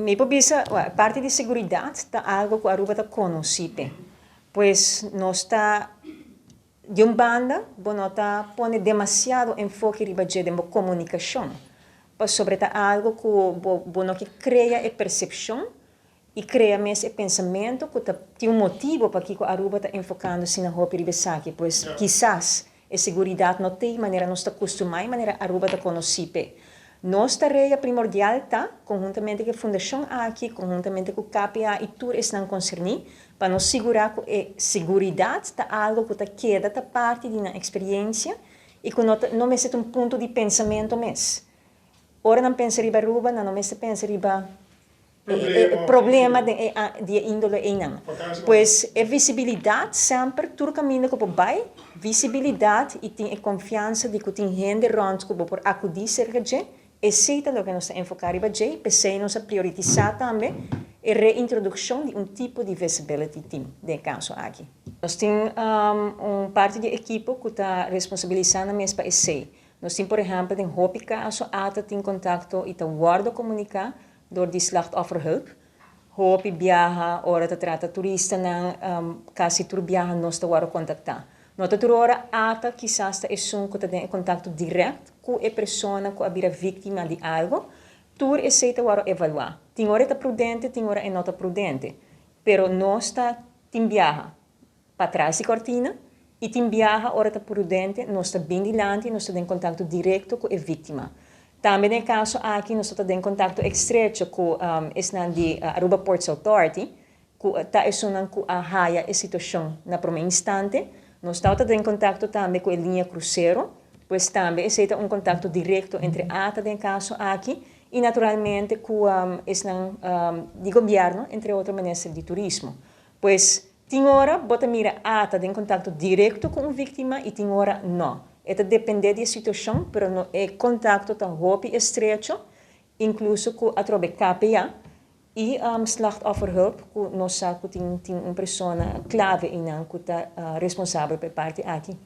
Mi por bisa, parti di seguridad ta algo cu Aruba ta conoci p'e. Pues nos ta, di un banda, bo no ta pone demasiado enfoke riba dje den bo comunicacion, pasobra ta algo cu bo no ke crea e percepcion y crea mes e pensamento cu ta tin un motibo pakico Aruba ta enfocando asina hopi riba esaki. Pues kisas e seguridad no t'ey manera nos ta custumá y manera Aruba ta conocí p'e. Nos tarea primordial ta, conhuntamente cu e fundacion aki, conhuntamente cu KPA y tur esnan concerní, pa nos sigurá cu e seguridad ta algo cu ta keda ta parti di nan experiencia y cu no ta no mester ta un punto di pensamento mes. Ora nan pensa riba Aruba, nan no mester pensa riba e problema den e di e índole einan. Pues e visibilidad semper tur caminda cu bo bay, visibilidad y tin e confiansa di cu tin hende rond cu bo por acudi cerca dje, esey ta loke nos ta enfoca riba dje y p'esey nos a prioritisa tambe e reintroduccion di un tipo di visibility team den e caso aki. Nos tin un parti di e ekipo cu ta responsabilisa nan mes pa esey. Nos tin por ehempel den hopi caso ata tin contacto y ta wordo comunica dor di Slachtofferhulp. Hopi biaha ora ta trata turistanan, casi tur biaha nos ta wordo contacta. No ta tur ora ata kisas ta esun cu ta den e contacto direct cu e persona cu a bira victima di algo. Tur esey ta wordo evalua. Tin ora e ta prudente, tin ora e no ta prudente. Pero nos ta tin biaha patras di cortina y tin biaha ora ta prudente nos ta bin dilanti y nos ta den contacto directo cu e victima. Tambe den e caso aki nos ta den contacto estrecho cu esnan di Aruba Ports Authority cu ta esunnan cu a haya e situacion na prome instante. Nos tawata den contacto tambe cu e linea crucero, pues tambe esey ta un contacto directo entre ata den e caso aki y naturalmente cu esnan di gobierno, entre otro Minister di Turismo. Pues, tin ora bo ta mira ata den kontakto direkto ku un víktima i tin ora no. E ta dependé di e situashon, pero no e kontakto ta hopi estrecho, inkluso ku atrobe KPA i Slachtofferhulp ku nos sa ku tin tin un persona klave einan ku ta responsabel pa e parti aki.